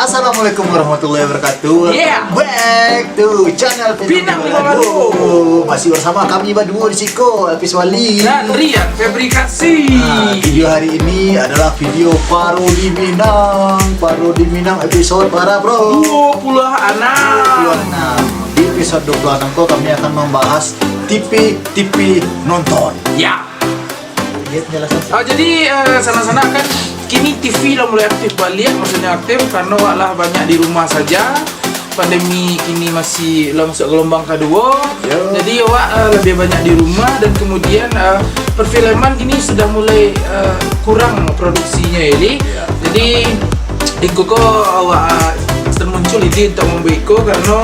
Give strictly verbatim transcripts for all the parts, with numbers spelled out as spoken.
Assalamualaikum warahmatullahi wabarakatuh. Welcome back to channel Pinang Lima Baduo. Masih bersama kami baduo di siko, Elvis Wali dan Rian Fabrikasi. Nah, video hari ini adalah video parodi Minang. Parodi Minang episode bara, bro? Dua puluh anam. Dua puluh anam. Di episode dua puluh anam ko kami akan membahas T V, T V nonton. Ya. Dia penjelasan. Ah, jadi, eh, sanak-sanak kan, kini T V lah mulai aktif baliak, maksudnya aktif, karena awak lah banyak di rumah saja. Pandemi kini masih lah masuk gelombang kaduo. Yo. Jadi awak, eh, lebih banyak di rumah dan kemudian, eh, perfilman kini sudah mulai, eh, kurang produksinya, jadi. Ya. Jadi, iko ko awak, eh, termuncul ide untuk membuat iko karena,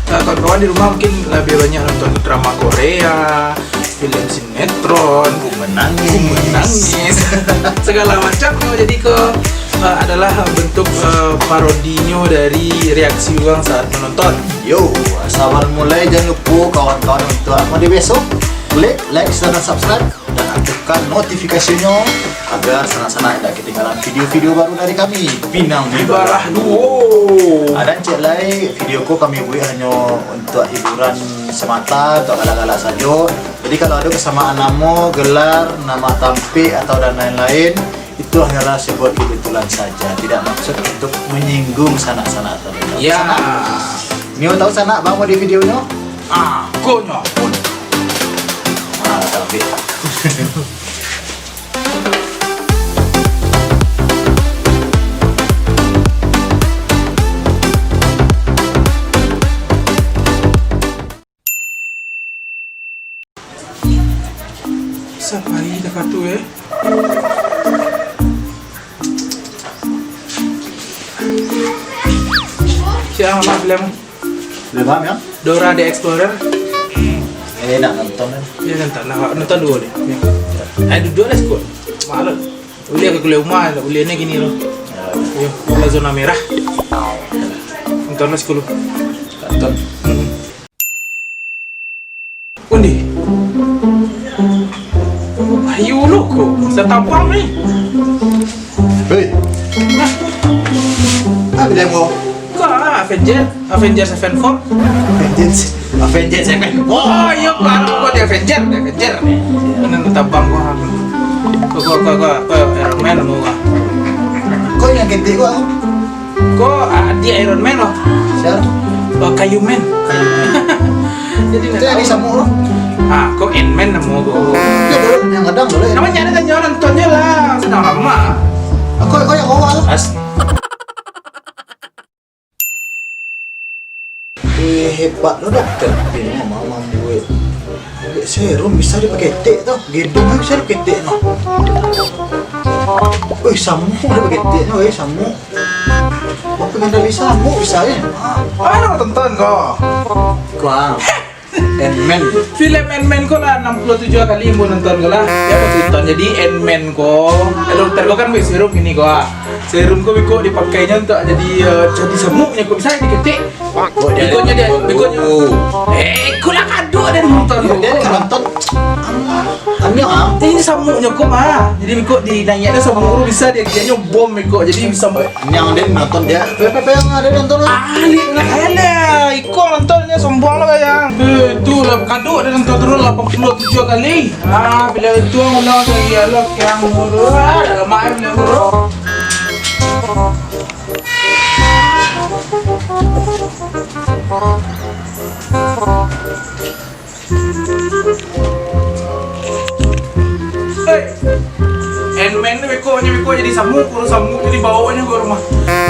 eh, kawan-kawan di rumah mungkin lebih banyak nonton drama Korea, film sinetron, ku menangis, ku menangis. Segala macam. Jadi ko, eh, adalah bentuk, eh, parodinyo dari reaksi urang saat menonton. Yo, sabalun mulai, jan lupo kawan-kawan untuk, apo di, besok, klik like, share, dan subscribe, dan aktifkan notifikasinyo agar sanak-sanak indak ketinggalan video-video baru dari kami, Pinang Di Bara Duo. Ah, dan ciek lai, video ko kami buek hanyo untuak hiburan semata, untuak galak-galak sajo. Jadi, kalau ado kesamaan namo, gelar, nama tampek, atau dan lain-lain, itu hanyalah sebuah kebetulan saja, tidak maksud untuk menyinggung sanak-sanak tadi. Ya. Sanak. Nio tahu sanak, bang, mau di video nyo? Ah, ko nyo pun. Ah, tampek. Sapai takah tu, eh? Siapa nama film? Film apa, ya? Dora the Explorer. Eh, nak nonton, kan? Ya, nonton lah. Nonton dulu deh. Ya. Eh, duduk lah sikit. Malu. Ulih ka kaluar rumah, ulih ni kini lo. Ya. Ya, kaluar zona merah. Nonton lah sikit lo. Nonton. Hmm. Undi. Ayo lo ko, satabang ni. Hei. Nah. Apa dia mo? Ko Avenger, Avenger Sevenfold. Avengers, Avengers Sevenfold. Oh, iyo, baru ko di Avenger, di Avenger. Nan tabang ko. Ko, ko, ko, ko, ko Iron Man mo ko. Ko nan ketek ko. Ko, ah, di Iron Man lo. Sia? Oh, Kayu Man. Kayu Man. Jadi itu nan ado samuk lo. Ah, ko Ant-Man namo ko. Itu dulu nan gadang dulu, ya. Namo nyo ado tanyo nonton nyo lah, sudah lamo. Ko, ko nan awal. As- Eh, hebat lo dokter Pin, mama mambuek, mambuek serum bisa dipaketek tu. Gedong bisa dipaketek no. Wih, samuk dipaketek no, wih, samuk. Apo gandali samuk bisa, eh? Ah. Apo nonton ko? Kuang. Ant-Man. Film Ant-Man ko lah anam puluah tujuah kali ambo nonton ko lah. Yo, apo carito? Jadi Ant-Man ko, eh, dokter ko kan buek serum kini ko, ah. Serum ko beko dipakainyo untuak jadi, eh, jadi samuknyo ko, bisa diketek. Beko nyo dia, beko nyo. Eh, ko lah kadok ado nonton ko. Dia nonton. Aneh, ah. Ini samuknyo ko, ah. Jadi beko dinaiaknyo samuk ko bisa dia, dia nyo bom beko. Jadi bisa Yang den nonton dia, P P P yang ada nonton lah. Ahli, alah, iko nonton nyo sombong lah, Bayang. Eh, tu lah, kadok den nonton terus lapan puluah tujuah kali. Ah, bila itu ulang lagi, alah, kiang murah, dah lama, eh, bila murah. Hei, Ant-Man tu beko nyo, beko jadi samuk, kalau samuk jadi baok nyo ka rumah.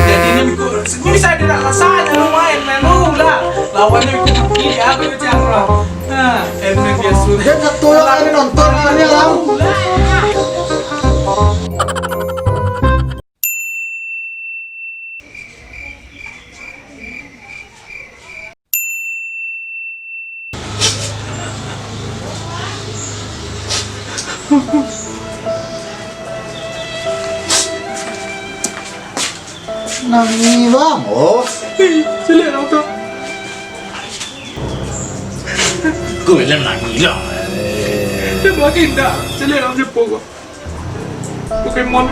Jadi nyo beko, nyo bisa ado nak rasa nyo rumah Ant-Man tu lah. Lawan nyo beko mati, yo, beko macam lah. Ha, Ant-Man biaso. Jan satu urang ado nonton, lah. Nangih, Bang. Oh. Ih, caliak nonton. Kau bilang nangih lah. Dia bagi ndak. Caliak nonton siapa kau? Pokemon.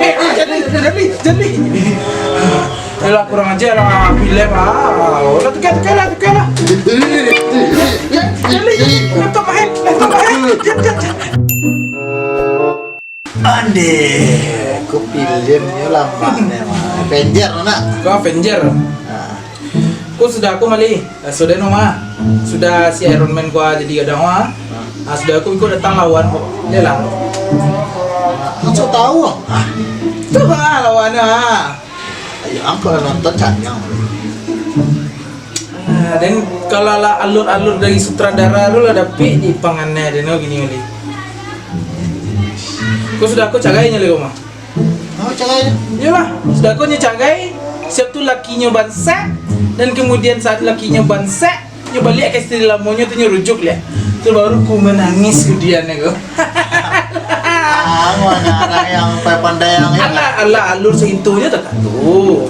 eh, eh, jadi, jadi, jadi. Yalah, kurang aja lah, pilih lah. Udah, tuker, tuker lah, tuker lah. Jadi, laptop mahal, laptop mahal. Jap, jap, jap. Ande, aku filmnyo lamo nian, mah. Avenger, nak? Ko Avenger. Nah. Ko sudah aku mali, eh, sudah no, mah. Sudah si Iron Man ko jadi gadang, mah. Nah. Ah, sudah aku ikut datang lawan ko. Dia lah. Nah, sok tahu, ah. Tu, ah, lawan, ah. Ayo, angkau lah nonton canyang. Ah, dan kalau lah alur-alur dari sutradara tu lah dapik di panganai dia no gini kali. Ko sudah ko carai nyo lai ko mah. Oh, carai. Iyolah, sudah ko nyo carai, siap tu lakinyo bansaik, dan kemudian saat lakinyo bansaik, nyo baliak ka isteri lamonyo tu nyo rujuk liak. Tu baru ku manangih kudian ko. Ah, mana orang yang pandai yang ni. Alah, alah, alur saitu je tak tu.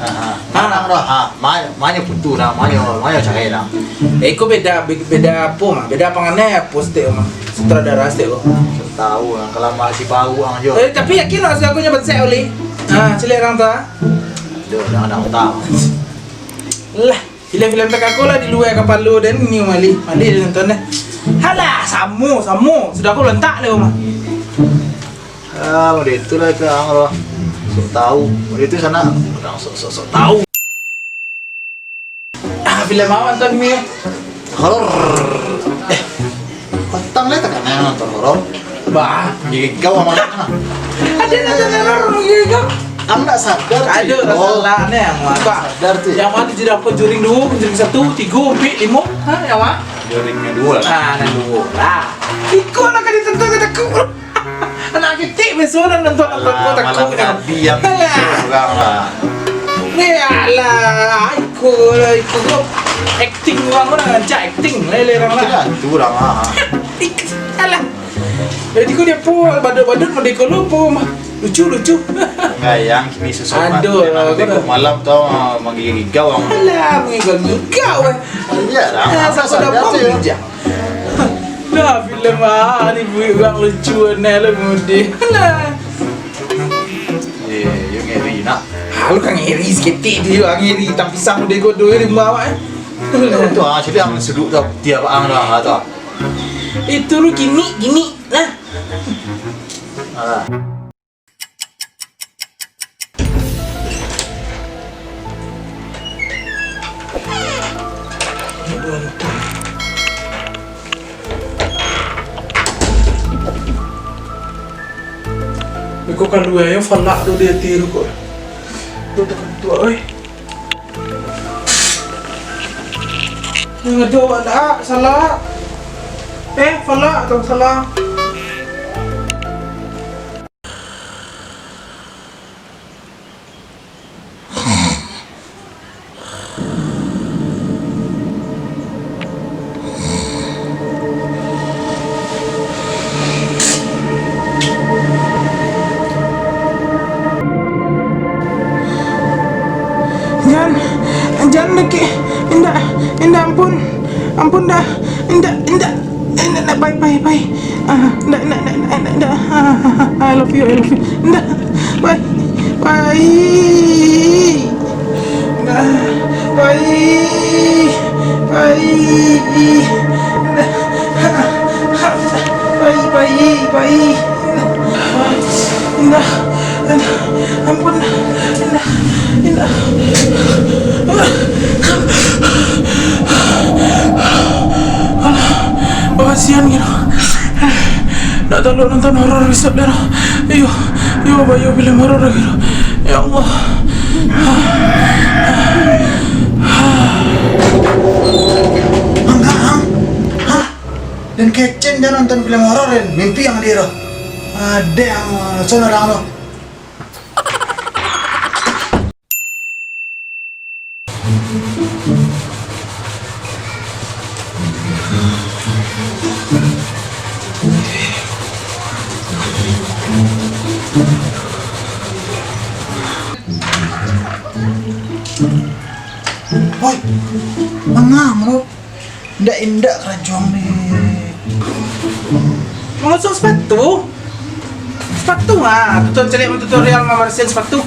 Ah, ah. Mana dah? Ah, ma-, manyo putu dah, manyo, manyo carai dah. Eh, ko beda, be-, beda apo mah? Beda panganai apo stek mah? Sutradara stek ko. Tahu lah, kalau masih baru ang jo. Eh, tapi yakin lah, aku nyo bansaik ulih. Ah, caliak urang tu, ah. Aduh, dah, dah, dah. Lah. Filem-filem takako lah di lua kapalo den, ni mali, mali den nonton deh. Halah, samo, samo. Sudah ko lantak deh, mah. Ah, model itulah itu ang lo. Sok tahu. Model itu sana. Orang sok, sok, sok tahu. Ah, filem awan nonton ni. Horor. Eh, Patang lai takana nonton horor. Bah, gigau amak. Ada nonton horor gigau. Ang ndak sadar, Cik. Ada rasa lah ni, yang mah. Sadar, Cik. Yang mah tu jadi apa, juring duo, juring satu, tigo, ampek, limo? Ha, yang mah? Juring duo lah. Ah, nan duo lah. Iko lah kan ditentu kataku. Anak kitik biaso nan nonton nonton ko takut. Malam tadi yang urang lah. Ni alah, iko lah, iko ko. Akting urang ko lah, rancak akting lah, lah urang lah. Itulah, tu urang ah. Alah. Jadi ko dia po badut-badut model ko lo po mah. Lucu, lucu. Enggak, yang kini sesuatu. Aduh, yang ada aku tengok dah malam tu, ah, manggigau-gigau, ah. Alah, manggigau-gigau, eh. Iya, dah. Ah, sama sadar tu, ya. Dah, filem ah, ni buik urang lucu, aneh lah, mudi. Alah. Ye, yo ngeri nak. Ha, lu kan ngeri saketek tu, yo ngeri tang pisang udah godo di rumah awak, eh. Tu ah, jadi ang seduk tu, tiap ang dah, ah, tu ah. Itu lu gini, gini, nah. Alah. Beko kalua yo falak tu di ati tu ko. Tu takan tuak, oi. Yang ado awak dak salah. Eh, falak tu salah. Jan, jan, dek, indak, indak, ampun, ampun dah, indak, indak. Eh, ndak, ndak, pai, pai, pai. Ah, ndak, ndak, ndak, ndak, ndak, ndak. Ah, I love you, I love you. Ndak. Pai. Ndak. Pai. Pai. Ndak. Pai, pai, pai. Ndak. Ampun, indak, indak. Alah, kasian gitu. Ndak tahu nonton horor besok deh. Iyo, iyo, bayo film horor gitu. Ya Allah. Angga, ang. Hah? Dan kecen dah nonton film horor, dan mimpi yang dia. Ada yang sono orang tu. Woi, manga lo. Indak-indak karajo ang ni. Masuak sepatu? Sepatu ah, tutor caliak tutorial mambarasian sepatu.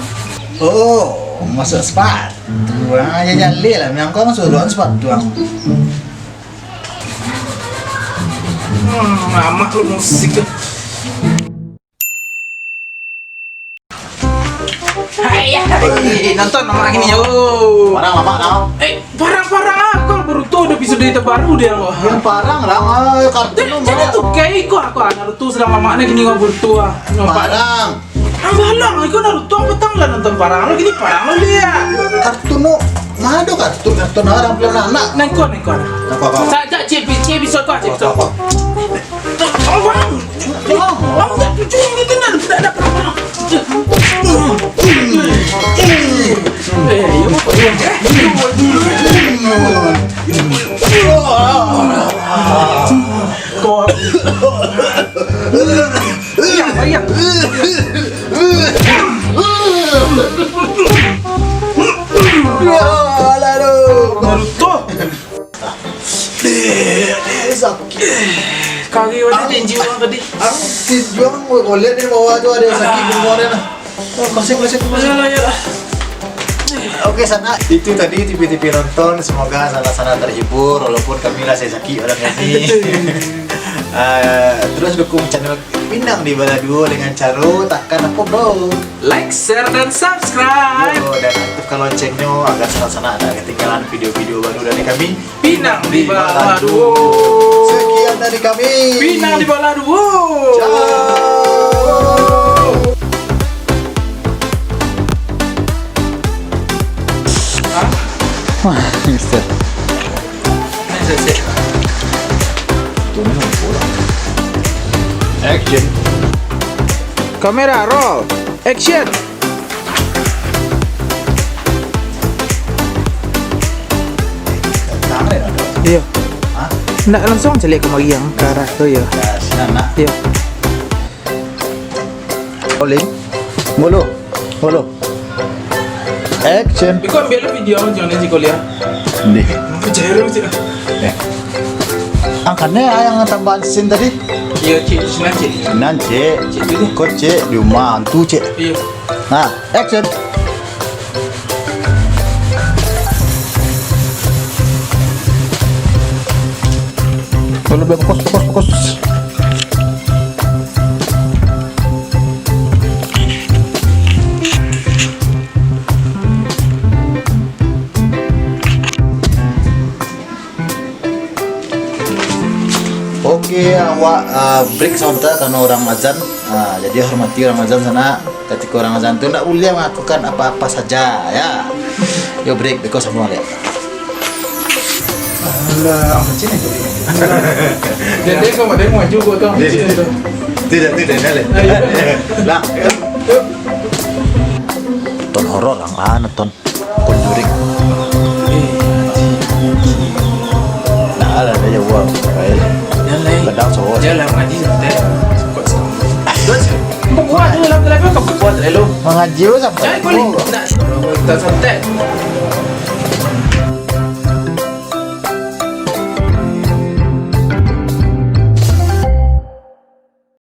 Oh, masuak sepatu. Ah, ya jaleh lah, memang kau masuak sepatu ang. Hmm, amak lo musik tu. Hai, hai, nonton mamak kini yo. Parang mamak tau. Eh, parang-parang ah, kau Boruto ado episode terbaru dia lo. Yang parang lah, ah, kartun. Jadi tu kayak iko aku ah, Naruto sedang mamak ni kini kau Boruto ah. Parang. Ah, balang, iko Naruto petang lah nonton parang lo, kini parang lo lihat. Kartun no, mana ada kartun, kartun orang belum anak. Nengkon, nengkon. Apa, apa, apa? Sajak cek, cek episode kau, cek episode kau. Tolong, bang. Bang, tak tujuh ini tenang, tak ada apa-apa. Eh, ya, apa, ya? Kau. Iya, iya. Alah, aduh. Naruto. Dek, dek, sakik. Kari awak tinju urang tadi. Ang tinju ang, boleh di bawah tu ada sakik di bawah dia nah. Oh, kosek, kosek, kosek. Ayolah, ayolah. Oke, sanak, itu tadi tipi-tipi nonton. Semoga sanak-sanak terhibur, walaupun kami lah sakik orang ini. Ah, terus dukung channel Pinang di Bala Duo dengan caro takan apa, bro? Like, share, dan subscribe. Yo, dan aktifkan loncengnya agar sanak-sanak tak ketinggalan video-video baru dari kami. Pinang di Bala Duo. Sekian dari kami. Pinang di Bala Duo. Ciao. Hah? Wah, mister. Action. Kamera roll. Action. Iyo. Hah? Ndak langsung caliak kamari ang, ka arah tu, iyo. Ka sinan, nak. Iyo. Rolling. Mulu. Mulu. Action. Iko ambiak lo video, jangan di kuliah. Ndeh. Percaya lo, cik. Eh. Angkatnya yang tambahan scene tadi. Iyo, cik, sinan, cik. Sinan, cik. Cik tu, cik. Kau, cik, di rumah hantu, cik. Iyo. Nah, action. Kalau lebih fokus, fokus, fokus. Oke, awak, ah, break sabanta karena urang azan. Ah, jadi hormati urang azan sanak. Katiko urang azan tu ndak buliah melakukan apa-apa saja, ya. Yo break, beko samo baliak. Alah, apa cini tadi? Jadi kau, dia maju kau tu. Tidak, tidak, tidak. Lah. Ton horor ang, ah, nonton. Conjuring. Nah, lah, dah jauah. Baik. Jangan lain. Kadang sawah. Jangan lah, ngaji santai. Buat tu lah, lah, lah, kau buat, eh, lu. Mengaji lu sampai. Jangan kau ni. Oh. Nak, tak santai.